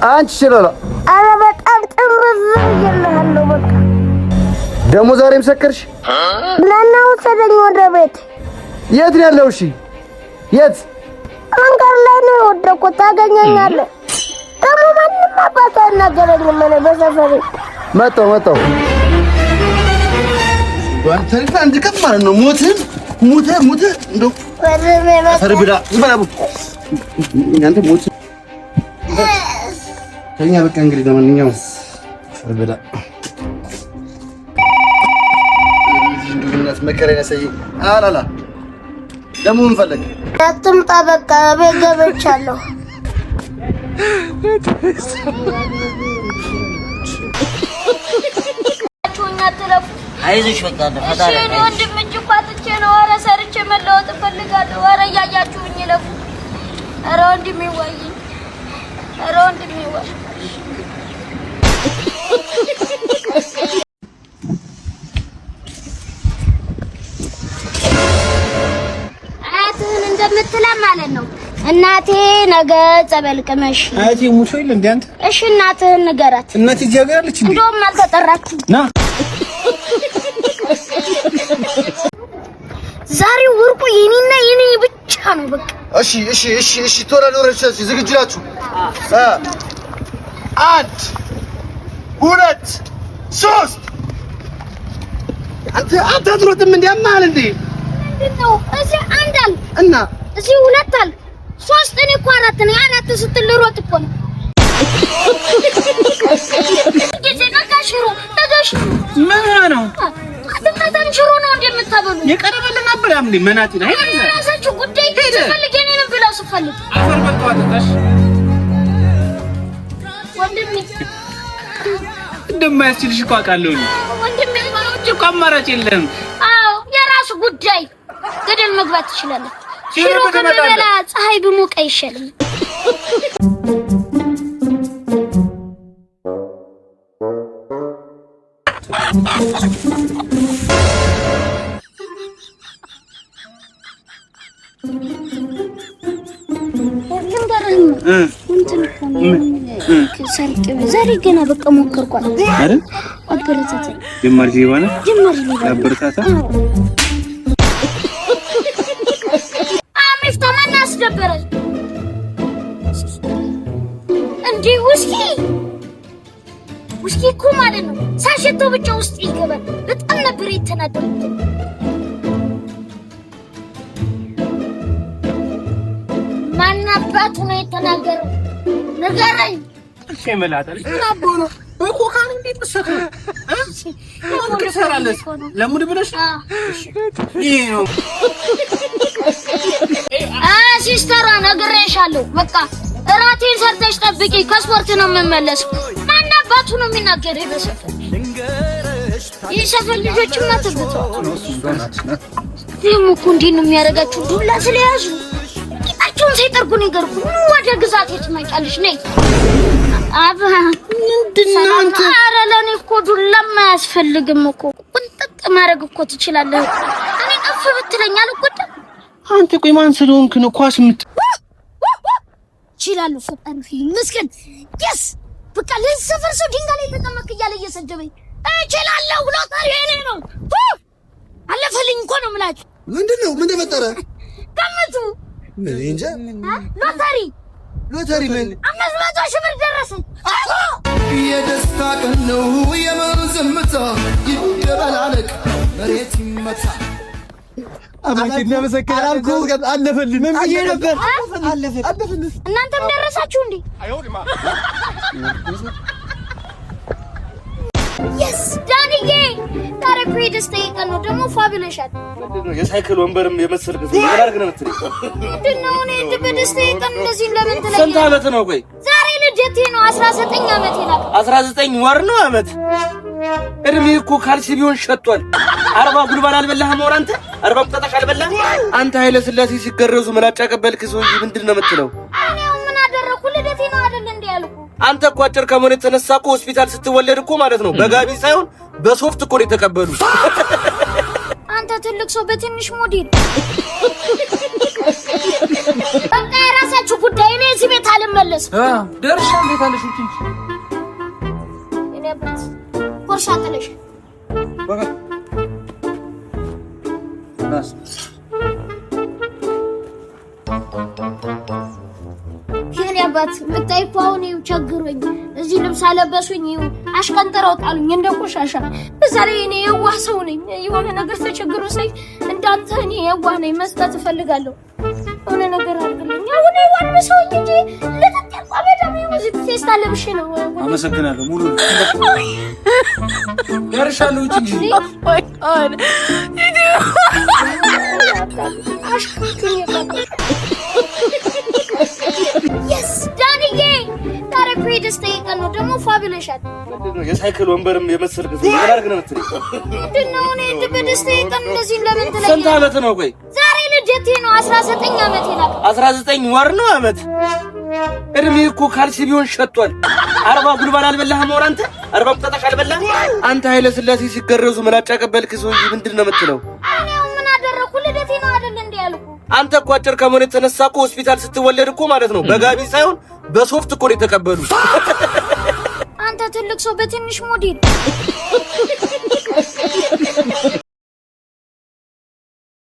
አንቺ ሽላላ። ኧረ በጣም ጥምዝ ብዬልሃለሁ። በቃ ደግሞ ዛሬም ሰከርሽ? ናና ውሰደኝ ወደ ቤት። የት ነው ያለው? እሺ የት? መንገድ ላይ ነው የወደኩት። ታገኘኛለህ። ደግሞ ማንም አባት አይናገረኝም። እኔ በሰፈሬ መጣሁ መጣሁ። አንተ አንድ ቀን ማለት ነው ሞትህን ሙተህ ሙተህ እንደው አፈር ብላ ዝም በል አቡ። አንተ ሞት ተኛ በቃ። እንግዲህ ለማንኛውም አፈር ብላ። መከራዬን ያሳየኝ። አላላ ደግሞ ምን ፈለግ? አትምጣ። በቃ ቤት ገብቻለሁ። አይዞሽ በቃ ፈጣሪ እሺ ወንድም እጅ እኮ አጥቼ ነው። ኧረ ሰርቼ መለወጥ እፈልጋለሁ። ኧረ እያያችሁኝ ይለፉ። ኧረ ወንድሜ ዋይኝ። ኧረ ወንድሜ ዋይ። አያትህን እንደምትላ ማለት ነው። እናቴ ነገ ጸበል ቅመሽ። አያቴ ሙቶ የለ እንዴ አንተ? እሺ እናትህን ንገራት። እናቴ እዚህ ሀገር አለች እንዴ? እንደውም አልተጠራችም። ና ዛሬ ወርቁ የኔና የኔ ብቻ ነው። በቃ እሺ እሺ እሺ እሺ ቶሎ ቶሎ እሺ፣ ዝግጁ ናችሁ? አንድ ሁለት ሶስት። አንተ አንተ አትሮጥም እንዴ? አማል እንዴ? ምንድን ነው እዚህ አንድ አለ እና እዚህ ሁለት አለ ሶስት። እኔ እኮ አራት ነኝ። አራት ስትል ልሮጥ እኮ ነው። ጊዜ ነገ ሽሮ ነገ ሽሮ ምን ሆነህ ነው? አትመታም። ሽሮ ነው እንደምታበሉ የቀረበልን አበላም እንዴ? መናጢ ነህ አይደል? የራሳችሁ ጉዳይ። ስፈልግ የኔንም ብላው ስፈልግ አፈር በልቶ አጠጣሽ። ወንድሜ እንደማያስችልሽ እኮ አውቃለሁ። እኔ ወንድሜ ውጭ እኮ አማራጭ የለም። አዎ የራሱ ጉዳይ። ገደል መግባት ትችላለህ። ሽሮ ሽሮ ብትመጣለህ። ከምበላ ፀሐይ ብሞቅ አይሻልም? ልንገርህማ እንትን እኮ ነው ሰርቄ ዛሬ ገና በቃ ሞከርኳት። አይደል? አበረታታኝ። ጀማሪ ሌባ ነህ? ጀማሪ ሌባ ነኝ። አበረታታ። ሚፍታ ማን አስደበረኝ እንዴ? ውስኪ ውስኪ እኮ ማለት ነው ሳሸተው ብቻ ውስጥ ይገባል። በጣም ነበር የተናደድኩት። ማን አባቱ ነው የተናገረው? ንገረኝ። እሺ መላጣ ልጅ ምን አቦ ነው? በኮካ ነው እንዴ የምትሰክረው? እ? ምን ትሰራለህ? ለሙድ ብለሽ ነው? ይሄ ነው ሲስተሯ ነግሬሻለሁ። በቃ እራቴን ሰርተሽ ጠብቂ፣ ከስፖርት ነው የምመለሰው። ማን አባቱ ነው የሚናገር? በሰፈር ይህ ሰፈር ልጆችማ ተብተዋል። ይህም እኮ እንዴት ነው የሚያደርጋችሁ? ዱላ ስለያዙ ቂጣቸውን ሳይጠርጉ ነው ይገርቡ። ኑ ወደ ግዛቴ ትመጫለሽ። ነይ አባ ምንድን ነው አንተ? ኧረ ለእኔ እኮ ዱላም አያስፈልግም እኮ ቁንጥጥ ማድረግ እኮ ትችላለህ። እኔ እፍ ብትለኝ አልጎዳም። አንተ ቆይ ማን ስለሆንክ ነው ኳስ የምት ይችላሉ። ፈጣሪ ይመስገን። yes በቃ ለዚህ ሰፈር ሰው ድንጋይ ላይ ተቀመጥክ እያለ እየሰደበኝ እችላለሁ። ሎተሪ የኔ ነው። አለፈልኝ እኮ ነው የምላችሁ። ምንድን ነው? ምን ተፈጠረ? ገምቱ። ምን እንጃ። ሎተሪ ሎተሪ ምን? 500,000 ብር ደረሰኝ። የደስታ ቀን ነው የምን ዝምታ፣ ይደበላለቅ መሬት ይመታ። አለፈልኝ። ምን ብዬ ነበር? አለፈልኝ። እናንተም ደረሳችሁ እንዴ? yes ዳንዬ፣ ዛሬ እኮ የደስታዬ ቀን ነው። ደግሞ ፏ ብለሻል። የሳይክል ወንበርም የመሰልክ ሰው ምን አድርግ ነው የምትለኝ? ምንድን ነው እኔ በደስታዬ ቀን እንደዚህ ለምን ስንት ትለኛለህ? ዓመት ነው? ቆይ ዛሬ ልደቴ ነው። 19 ዓመቴ ናት። 19 ወር ነው ዓመት። እድሜ እኮ ካልሲ ቢሆን ሸቷል። 40 ጉልባን አልበላህም? ወር አንተ 40 ቁጣጣሽ አልበላህም? አንተ ኃይለ ሥላሴ ሲገረዙ ምላጭ ያቀበልክ ሰውዬ ምንድን ነው የምትለው? እኔ አሁን ምን አደረኩ? ልደቴ ነው አይደል እንዴ ያልኩ? አንተ እኮ አጭር ከመሆን የተነሳ እኮ ሆስፒታል ስትወለድ እኮ ማለት ነው በጋቢ ሳይሆን በሶፍት እኮ ነው የተቀበሉ። አንተ አንተ ትልቅ ሰው በትንሽ ሞዴል። በቃ የራሳችሁ ጉዳይ። እኔ እዚህ ቤት አልመለስም። ደርሻ እንዴት አለሽ? ውጪ እንጂ። የኔ አባት ቦርሳ ጥለሽ። በቃ ናስ። የኔ አባት ብታይ እኮ አሁን ይኸው ቸግሮኝ እዚህ ልብስ አለበሱኝ፣ ይኸው አሽቀንጥረው ጣሉኝ እንደ ቆሻሻ። በዛ ላይ እኔ የዋህ ሰው ነኝ። የሆነ ነገር ተቸግሮ ሳይ እንዳንተ እኔ የዋህ ነኝ፣ መስጠት እፈልጋለሁ። የሆነ ነገር አድርግልኝ። አሁን ይኸው አልብሰውኝ እንጂ ልጥጥ ያልኩ አበዳም ይኸው እዚህ ፌስታል ለብሼ ነው። አመሰግናለሁ። ሙሉ ደርሻለሁ። ውጪ እንጂ። አሽቃችሁኝ የቀረው። Yes ዳንዬ፣ ዛሬ እኮ የደስታዬ ቀን ነው። ደግሞ ፏ ብለሻል። ምንድን ነው የሳይክል ወንበርም የመሰልክ ሰው ምን አድርግ ነው የምትለኝ? ምንድን ነው እኔ በደስታዬ ቀን እንደዚህ ለምን ስንት ትለኛለህ? ዓመት ነው? ቆይ። ዛሬ ልደቴ ነው። 19 ዓመቴ ናት። 19 ወር ነው ዓመት? እድሜ እኮ ካልሲ ቢሆን ሸቷል። 40 ጉልባን አልበላህም? አሁን አንተ 40 እንቁጣጣሽ አልበላህም? አንተ ኃይለ ሥላሴ ሲገረዙ ምላጭ ያቀበልክ ሰውዬ ምንድን ነው የምትለው? እኔ አሁን ምን አደረኩ? ልደቴ ነው አይደል እንዴ ያልኩ? አንተ እኮ አጭር ከመሆን የተነሳ እኮ ሆስፒታል ስትወለድ እኮ ማለት ነው በጋቢ ሳይሆን በሶፍት እኮ ነው የተቀበሉ። አንተ ትልቅ ሰው በትንሽ ሞዴል።